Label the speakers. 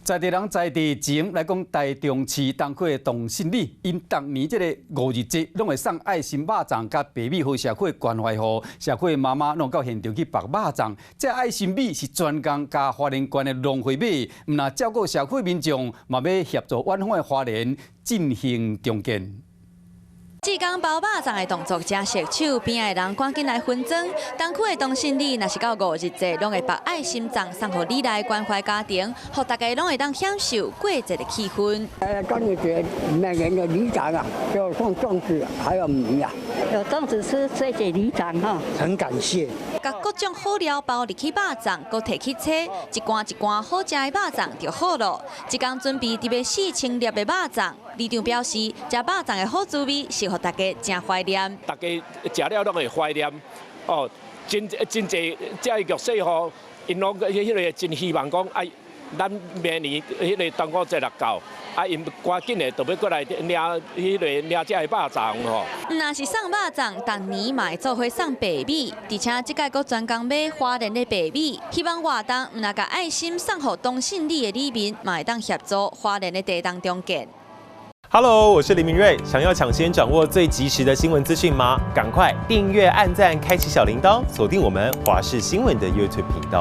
Speaker 1: 在地人在地情來講，台中市東區的同信里，𪜶逐年這个五日節，攏會送愛心肉粽佮白米予社區關懷戶，社區的媽媽攏到現場去縛肉粽。這愛心米是專工佮花蓮縣的農會買，毋但照顧社區民眾，嘛欲協助遠方的花蓮進行重建。
Speaker 2: 志工包肉粽的動作誠熟手，邊仔的人趕緊來分裝。東區的同信里，若是到五日節，攏會縛愛心粽送予里內關懷家庭，予大家攏會當享受過節的氣氛。
Speaker 3: 端午節每年的里長啊，就送粽子，還有米啊。
Speaker 4: 有粽子吃，謝謝里長哈。
Speaker 3: 很感謝。
Speaker 2: 共各種好料包入去肉粽，閣提去切，一罐一罐好食的肉粽就好囉。一工準備著欲4000粒的肉粽，里長表示，食肉粽的好滋味是予大家誠懷念。
Speaker 5: 大家食了攏會懷念，哦，真真濟這个弱勢戶，𪜶攏彼个真希望講，哎，咱明年彼个端午節若到，啊，𪜶趕緊的就欲過來領彼个領這个肉粽吼。
Speaker 2: 毋但是送肉粽，逐年嘛會做伙送白米，而且這擺閣專工買花蓮的白米，希望活動毋但共愛心送予同信里的里民，嘛會當協助花蓮的地動重建。
Speaker 6: Hello，我是林明瑞。想要搶先掌握最及時的新聞資訊嗎？趕快訂閱、按讚、開啟小鈴鐺，鎖定我們華視新聞的 YouTube 頻道。